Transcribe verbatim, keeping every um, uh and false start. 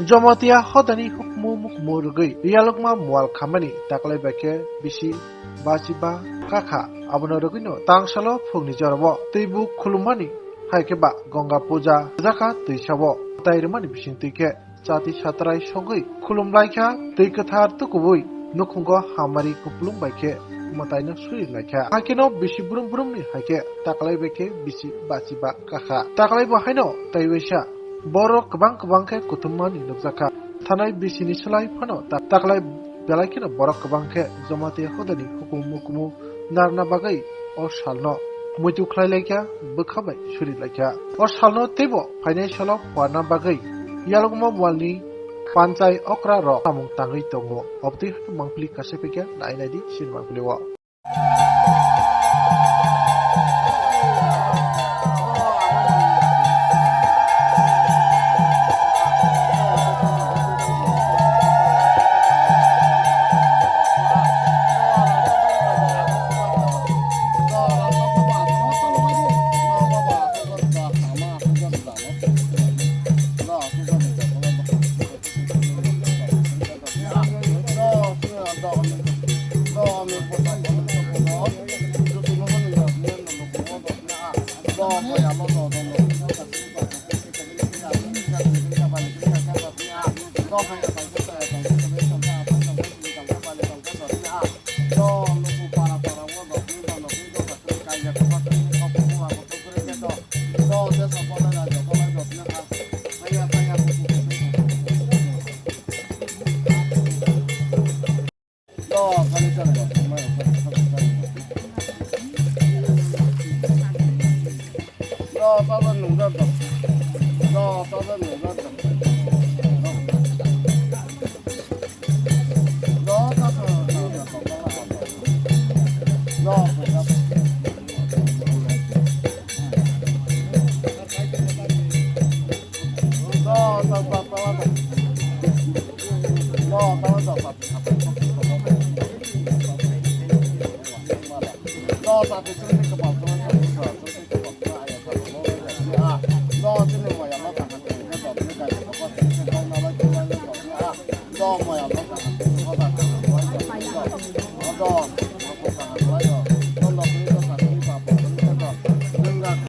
Jamatia hodani hukumu mukumu rwgwi yalukma mual khamani taklai bai khe bisi bachiba kakha. Abono rwgwino tangsalo phungni jorao teibu khulummani hai khe ba Ganga puja jakha twisao tai rwmani bisingtwi khe chati satrai sogwi khulumlaikha, twi kwthar tukuwi nukhungo hamari kupulung bai khe mwtaino suri laikha. Hakhe no bisi brum brumni hai khe taklai bai khe bisi bachiba kakha. Taklai bo haino taiwaisa borok kwbang kwbang khe kuthumani nukjakha. Thanai bisini slai phano ta-, taklai belai kheno borok kwbang khe Jamatia hodani hukumu mukumu narwkna bagwi o salno muitu khlai laikha, bwkha bai suri laikha. O salno teibo phainai salo phuarna bagwi yalukma mualni panchai okra rok samung tangwi tongo. Obtwi mangpili kasai phaikha, nai nai di sini mangpili o.